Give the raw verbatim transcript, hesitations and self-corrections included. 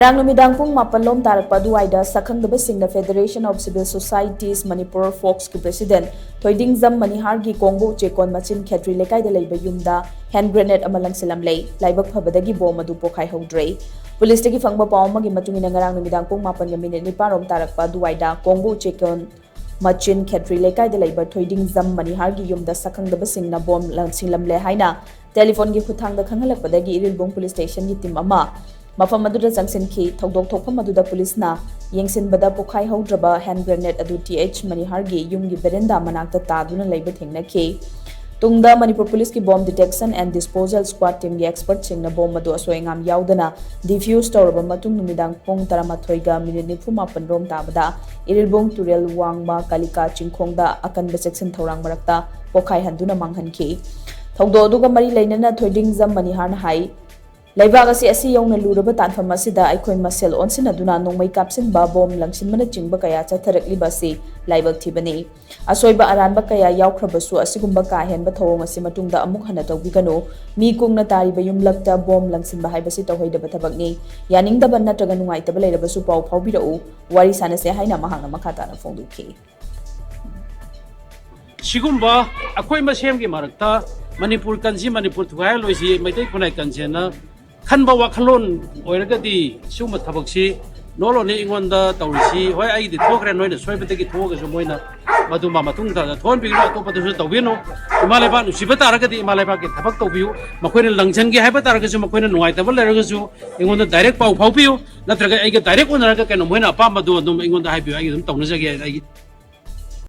ꯉꯔꯥꯡ ꯅꯨꯃꯤꯗꯥꯡ ꯄꯨꯡ ꯃꯥꯄꯟ ꯂꯣꯝ ꯇꯥꯔꯛꯄ ꯑꯗꯨꯋꯥꯏꯗ ꯁꯛꯈꯪꯗꯕꯁꯤꯡꯅ Federation of Civil Societies Manipur Folkꯀꯤ President ꯊꯣꯏꯗꯤꯡꯖꯝ ꯃꯅꯤꯍꯥꯔꯒꯤ ꯀꯣꯡꯕ ꯎꯆꯦꯛꯀꯣꯟ ꯃꯆꯤꯟ ꯈꯦꯇ꯭ꯔꯤ ꯂꯩꯀꯥꯏꯗ ꯂꯩꯕ ꯌꯨꯝꯗ hand grenade ꯑꯃ ꯂꯪꯁꯤꯜꯂꯝꯂꯦ꯫ ꯂꯥꯏꯕꯛ ꯐꯕꯗꯒꯤ ꯕꯣꯝ ꯑꯗꯨ ꯄꯣꯈꯥꯏꯍꯧꯗ꯭ꯔꯦ꯫ ꯄꯨꯂꯤꯁꯇꯒꯤ ꯐꯪꯕ ꯄꯥꯎ ꯑꯃꯒꯤ ꯃꯇꯨꯡ ꯏꯟꯅ, ꯉꯔꯥꯡ ꯅꯨꯃꯤꯗꯥꯡ ꯄꯨꯡ ꯃꯥꯄꯟꯒ ꯃꯤꯅꯤꯠ ꯅꯤꯄꯥꯟ ꯔꯣꯝ ꯇꯥꯔꯛꯄ ꯑꯗꯨꯋꯥꯏꯗ ꯀꯣꯡꯕ ꯎꯆꯦꯛꯀꯣꯟ ꯃꯆꯤꯟ ꯈꯦꯇ꯭ꯔꯤ ꯂꯩꯀꯥꯏꯗ ꯂꯩꯕ ꯊꯣꯏꯗꯤꯡꯖꯝ ꯃꯅꯤꯍꯥꯔꯒꯤ ꯌꯨꯝꯗ ꯁꯛꯈꯪꯗꯕꯁꯤꯡꯅ ꯕꯣꯝ ꯂꯪꯁꯤꯜꯂꯝꯂꯦ ꯍꯥꯏꯅ ꯇꯦꯂꯤꯐꯣꯟꯒꯤ ꯈꯨꯠꯊꯥꯡꯗ ꯈꯪꯍꯜꯂꯛꯄꯗꯒꯤ ꯏꯔꯤꯜꯕꯨꯡ ꯄꯨꯂꯤꯁ ꯁ꯭ꯇꯦꯁꯟꯒꯤ ꯇꯤꯝ ꯑꯃ ꯃꯐꯝ ꯑꯗꯨꯗ ꯆꯪꯁꯤꯟꯈꯤ꯫ ꯊꯧꯗꯣꯛ ꯊꯣꯛꯐꯝ ꯑꯗꯨꯗ ꯄꯨꯂꯤꯁꯅ ꯌꯦꯡꯁꯤꯟꯕꯗ ꯄꯣꯈꯥꯏꯍꯧꯗ꯭ꯔꯕ hand grenade ꯑꯗꯨ ꯇꯤ ꯑꯩꯆ ꯃꯅꯤꯍꯥꯔꯒꯤ ꯌꯨꯝꯒꯤ ꯕꯦꯔꯦꯟꯗꯥ ꯃꯅꯥꯛꯇ ꯇꯥꯗꯨꯅ ꯂꯩꯕ ꯊꯦꯡꯅꯈꯤ꯫ ꯇꯨꯡꯗ ꯃꯅꯤꯄꯨꯔ ꯄꯨꯂꯤꯁꯀꯤ Bomb Detection and Disposal Squad teamꯒꯤ expertꯁꯤꯡꯅ ꯕꯣꯝ ꯑꯗꯨ ꯑꯁꯣꯏ ꯑꯉꯥꯝ ꯌꯥꯎꯗꯅ defuse ꯇꯧꯔꯕ ꯃꯇꯨꯡ ꯅꯨꯃꯤꯗꯥꯡ ꯄꯨꯡ ꯇꯔꯥꯃꯥꯊꯣꯏꯒ ꯃꯤꯅꯤꯠ ꯅꯤꯐꯨ ꯃꯥꯄꯟ ꯔꯣꯝ ꯇꯥꯕꯗ ꯏꯔꯤꯜꯕꯨꯡ ꯇꯨꯔꯦꯜ ꯋꯥꯡꯃ ꯀꯥꯂꯤꯀꯥ ꯆꯤꯡꯈꯣꯡꯗ ꯑꯀꯟꯕ ꯆꯦꯛꯁꯤꯟ ꯊꯧꯔꯥꯡ ꯃꯔꯛꯇ ꯄꯣꯈꯥꯏꯍꯟꯗꯨꯅ ꯃꯥꯡꯍꯟꯈꯤ꯫ ꯊꯧꯗꯣꯛ ꯑꯗꯨꯒ ꯃꯔꯤ ꯂꯩꯅꯅ ꯊꯣꯏꯗꯤꯡꯖꯝ ꯃꯅꯤꯍꯥꯔꯅ ꯍꯥꯏ, ꯂꯩꯕꯥꯛ ꯑꯁꯤ ꯑꯁꯤ ꯌꯧꯅ ꯂꯨꯔꯕ ꯇꯥꯟꯐꯝ ꯑꯁꯤꯗ ꯑꯩꯈꯣꯏ ꯃꯁꯦꯜ ꯑꯣꯟꯁꯤꯟꯅꯗꯨꯅ ꯅꯣꯡꯃꯩ ꯀꯥꯞꯁꯤꯟꯕ, ꯕꯣꯝ ꯂꯪꯁꯤꯟꯕꯅꯆꯤꯡꯕ ꯀꯌꯥ ꯆꯠꯊꯔꯛꯂꯤꯕ ꯑꯁꯤ ꯂꯥꯏꯕꯛ ꯊꯤꯕꯅꯤ꯫ ꯑꯁꯣꯏꯕ ꯑꯔꯥꯟꯕ ꯀꯌꯥ ꯌꯥꯎꯈ꯭ꯔꯕꯁꯨ, ꯑꯁꯤꯒꯨꯝꯕ ꯀꯥ ꯍꯦꯟꯕ ꯊꯧꯑꯣꯡ ꯑꯁꯤ ꯃꯇꯨꯡꯗ ꯑꯃꯨꯛ ꯍꯟꯅ ꯇꯧꯕꯤꯒꯅꯨ꯫ ꯃꯤ ꯀꯨꯡꯅ ꯇꯥꯔꯤꯕ ꯌꯨꯝꯂꯛꯇ ꯕꯣꯝ ꯂꯪꯁꯤꯟꯕ ꯍꯥꯏꯕꯁꯤ ꯇꯧꯍꯩꯗꯕ ꯊꯕꯛꯅꯤ꯫ ꯌꯥꯅꯤꯡꯗꯕ ꯅꯠꯇ꯭ꯔꯒ ꯅꯨꯡꯉꯥꯏꯇꯕ ꯂꯩꯔꯕꯁꯨ ꯄꯥꯎ ꯐꯥꯎꯕꯤꯔꯛꯎ, ꯋꯥꯔꯤ ꯁꯥꯟꯅꯁꯦ ꯍꯥꯏꯅ ꯃꯍꯥꯛꯅ ꯃꯈꯥ ꯇꯥꯅ ꯐꯣꯡꯗꯣꯛꯈꯤ꯫ ꯁꯤꯒꯨꯝꯕ ꯑꯩꯈꯣꯏ ꯃꯁꯦꯟꯒꯤ ꯃꯔꯛꯇ ꯃꯅꯤꯄꯨꯔ ꯀꯟꯁꯤ, ꯃꯅꯤꯄꯨꯔ ꯊꯨꯒꯥꯏꯍꯜꯂꯣꯏꯁꯤ, ꯃꯩꯇꯩ ꯈꯨꯟꯅꯥꯏ ꯀꯟꯁꯦꯅ ꯈꯟꯕ ꯋꯥꯈꯜꯂꯣꯟ ꯑꯣꯏꯔꯒꯗꯤ ꯁꯤꯒꯨꯝꯕ ꯊꯕꯛꯁꯤ ꯅꯣꯠ ꯑꯣꯟꯂꯤ ꯑꯩꯉꯣꯟꯗ ꯇꯧꯔꯤꯁꯤ, ꯍꯣꯏ, ꯑꯩꯒꯤꯗꯤ ꯊꯣꯛꯈ꯭ꯔꯦ, ꯅꯣꯏꯅ ꯁꯣꯏꯕꯗꯒꯤ ꯊꯣꯛꯑꯒꯁꯨ ꯃꯣꯏꯅ ꯃꯗꯨ ꯃꯥ ꯃꯇꯨꯡ ꯇꯥꯅ ꯊꯣꯛꯍꯟꯕꯤꯒꯅꯨ, ꯑꯇꯣꯞꯄꯗꯁꯨ ꯇꯧꯕꯤꯒꯅꯨ꯫ ꯏꯃꯥ ꯂꯩꯕꯥꯛ ꯅꯨꯡꯁꯤꯕ ꯇꯥꯔꯒꯗꯤ ꯏꯃꯥ ꯂꯩꯕꯥꯛꯀꯤ ꯊꯕꯛ ꯇꯧꯕꯤꯌꯨ꯫ ꯃꯈꯣꯏꯅ ꯂꯪꯁꯟꯒꯦ ꯍꯥꯏꯕ ꯇꯥꯔꯒꯁꯨ, ꯃꯈꯣꯏꯅ ꯅꯨꯡꯉꯥꯏꯇꯕ ꯂꯩꯔꯒꯁꯨ ꯑꯩꯉꯣꯟꯗ ꯗꯥꯏꯔꯦꯛ ꯄꯥꯎ ꯐꯥꯎꯕꯤꯌꯨ, ꯅꯠꯇ꯭ꯔꯒ ꯑꯩꯒ ꯗꯥꯏꯔꯦꯛ ꯎꯅꯔꯒ ꯀꯩꯅꯣ ꯃꯣꯏꯅ ꯑꯄꯥꯝꯕꯗꯨ ꯑꯗꯨꯝ ꯑꯩꯉꯣꯟꯗ ꯍꯥꯏꯕꯤꯌꯨ, ꯑꯩ ꯑꯗꯨꯝ ꯇꯧꯅꯖꯒꯦ꯫ ꯑꯩꯒꯤ